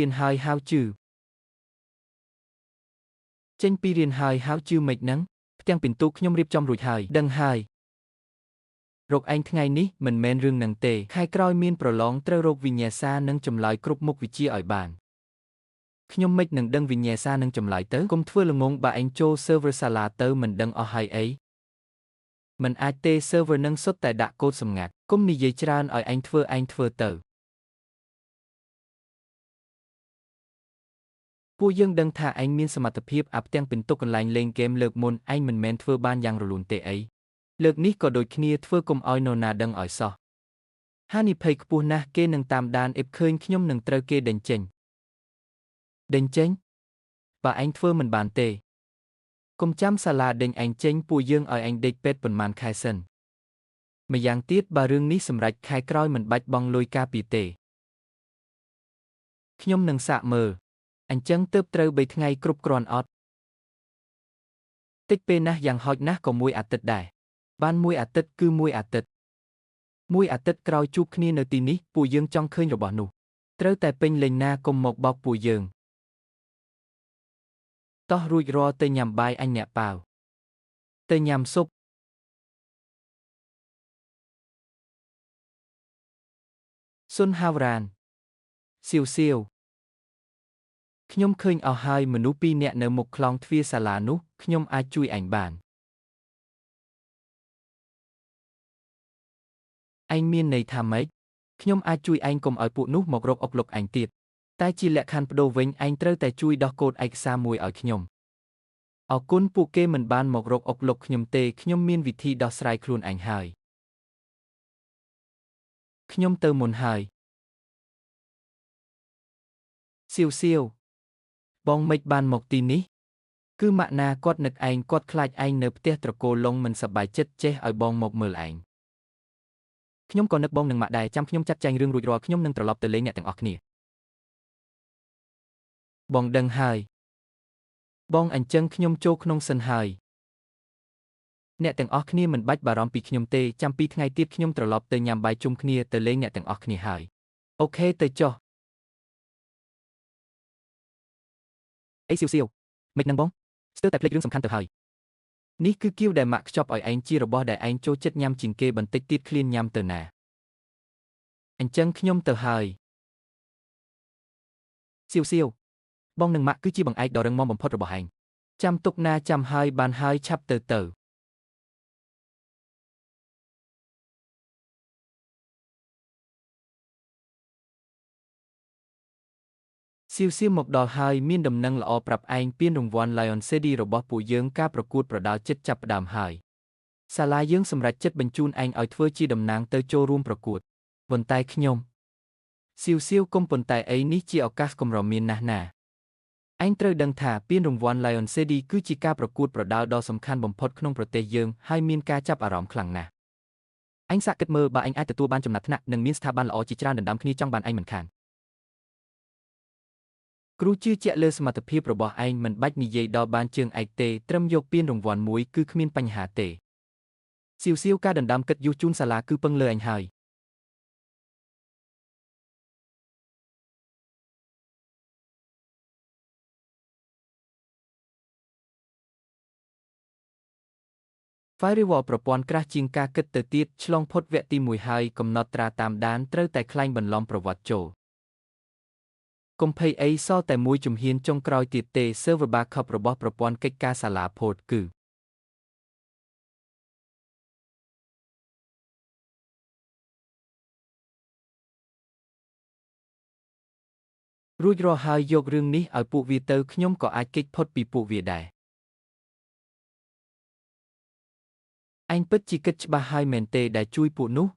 រៀនហើយហៅជឺចេញពីរៀនហើយហៅជឺមិនហ្នឹងផ្ទាំងពិន្ទុខ្ញុំរៀបចំរួចហើយដឹងហើយរកឯងថ្ងៃនេះមិនមែនរឿងនឹងទេខែក្រោយមានប្រឡងត្រូវរកវិញ្ញាសានិងចម្លើយគ្រប់មុខវិជ្ជាឲ្យបានខ្ញុំមិននឹងដឹងវិញ្ញាសានិងចម្លើយទៅកុំធ្វើល្ងងបើឯងចូល server សាលាទៅមិនដឹងអស់ហើយអីមិនអាចទេ server នឹងសុទ្ធតែដាក់កូដសម្ងាត់កុំនិយាយច្រើនឲ្យឯងធ្វើឯងធ្វើទៅពួកយើងដឹងថាឯងមានសមត្ថភាពអាប់ទាំងពិន្ទុកន្លែងលេងហ្គេមលើកមុនឯងមិនមែនធ្វើបានយ៉ាងរលូនទេអីលើកនេះក៏ដូចគ្នាធ្វើកុំឲ្យនរណាដឹងឲ្យសោះហានិភ័យខ្ពស់ណាស់គេនឹងតាមដានអេបឃើញខ្ញុំនឹងត្រូវគេដេញចេញដេញចេញបើឯងធ្វើមិនបានទេកុំចាំសាលាដេញឯងចេញពួកយើងឲ្យឯងដេកពេទ្យប៉ុន្មានខែសិនម្យ៉ាងទៀតបើរឿងនេះសម្រេចខែក្រោយមិនបាច់បង់លុយការពារទេខ្ញុំនឹងសាកមើលអញ្ចឹងទើបត្រូវ3ថ្ងៃគ្រប់គ្រាន់អត់តិចពេលណាស់យ៉ាងហោចណាស់ក៏មួយអាទិត្យដែរបានមួយអាទិត្យគឺមួយអាទិត្យមួយអាទិត្យក្រោយជួបគ្នានៅទីនេះពួកយើងចង់ឃើញរបស់នោះត្រូវតែពេញលេញណាកុំមកបោកពួកយើងតោះរួចរាល់ទៅញ៉ាំបាយអញអ្នកប៉ាវទៅញ៉ាំស៊ុបសុនហាវរ៉ានសៀវសៀវខ្ញុំឃើញអស់ហើយមនុស្សពីរនាក់នៅមុខក្លងទ្វារសាលានោះខ្ញុំអាចជួយឯងបានឯងមានន័យថាម៉េចខ្ញុំអាចជួយឯងកុំឲ្យពួកនោះមករកអុកលុកឯងទៀតតែជាលក្ខខណ្ឌប្ដូរវិញឯងត្រូវតែជួយដោះកូដឯកសារមួយឲ្យខ្ញុំអរគុណពួកគេមិនបានមករកអុកលុកខ្ញុំទេខ្ញុំមានវិធីដោះស្រាយខ្លួនឯងហើយខ្ញុំទៅមុនហើយសៀវសៀវបងមិនបានមកទីនេះគឺម៉ាក់ណាគាត់នឹកឯងគាត់ខ្លាចឯងនៅផ្ទះត្រកូលឡុងមិនសប្បាយចិត្តចេះឲ្យបងមកមើលឯងខ្ញុំក៏នឹកបងនឹងម៉ាក់ដែរចាំខ្ញុំចាត់ចែងរឿងរួចរាល់ខ្ញុំនឹងត្រឡប់ទៅលេងអ្នកទាំងអស់គ្នាបងដឹងហើយបងអញ្ចឹងខ្ញុំចូលក្នុងសិនហើយអ្នកទាំងអស់គ្នាមិនបាច់បារម្ភពីខ្ញុំទេចាំពីថ្ងៃទៀតខ្ញុំត្រឡប់ទៅញ៉ាំបាយជុំគ្នាទៅលេងអ្នកទាំងអស់គ្នាហើយអូខេទៅចុះអីសៀវសៀវមិននឹងបងស្ទើរតែភ្លេចរឿងសំខាន់ទៅហើយនេះគឺគៀវដែលម៉ាក់ខ្ចប់ឲ្យឯងជារបស់ដែលឯងចូលចិត្តញ៉ាំជាងគេបន្តិចទៀតឃ្លានញ៉ាំទៅណាអញ្ចឹងខ្ញុំទៅហើយសៀវសៀវបងនឹងម៉ាក់គឺជាបង្អែកដ៏រឹងមាំបំផុតរបស់ឯងចាំទុកណាចាំហើយបានហើយឆាប់ទៅទៅសៀវសៀវមកដល់ហើយមានដំណឹងល្អប្រាប់ឯងពានរង្វាន់ Lion City របស់ពួកយើងការប្រកួតប្រដាល់ចិត្តចាប់ផ្ដើមហើយសាលាយើងសម្រេចចិត្តបញ្ជូនឯងឲ្យធ្វើជាតំណាងទៅចូលរួមប្រកួតប៉ុន្តែខ្ញុំសៀវសៀវកុំប៉ុន្តែអីនេះជាឱកាសកម្រមានណាស់ណាឯងត្រូវដឹងថាពានរង្វាន់ Lion City គឺជាការប្រកួតប្រដាល់ដ៏សំខាន់បំផុតក្នុងប្រទេសយើងហើយមានការចាប់អារម្មណ៍ខ្លាំងណាស់ឯងសាកគិតមើលបើឯងអាចទទួលបានចំណាត់ថ្នាក់និងមានស្ថាប័នល្អជាច្រើនដណ្ដើមគ្នាចង់បានឯងមិនខានគ្រូជឿជាក់លើសមត្ថភាពរបស់ឯងមិនបាច់និយាយដល់បានជើងឯកទេត្រឹមយកពានរង្វាន់មួយគឺគ្មានបញ្ហាទេសៀវសៀវការដណ្ដើមកិត្តិយសជូនសាលាគឺពឹងលើឯងហើយ Firewall ប្រព័ន្ធក្រាស់ជាងការគិតទៅទៀតឆ្លងផុតវគ្គទី1ហើយកំណត់ត្រាតាមដានត្រូវតែក្លែងបន្លំប្រវត្តិចូលកុំភ័យអីសល់តែមួយជំហានចុងក្រោយទៀតទេ Server Backup របស់ប្រព័ន្ធកិច្ចការសាលាផូតគឺរួចរាល់ហើយយករឿងនេះឲ្យពួកវាទៅខ្ញុំក៏អាចគេចផុតពីពួកវាដែរឯងពិតជាគិតច្បាស់ហើយមែនទេដែលជួយពួកនោះ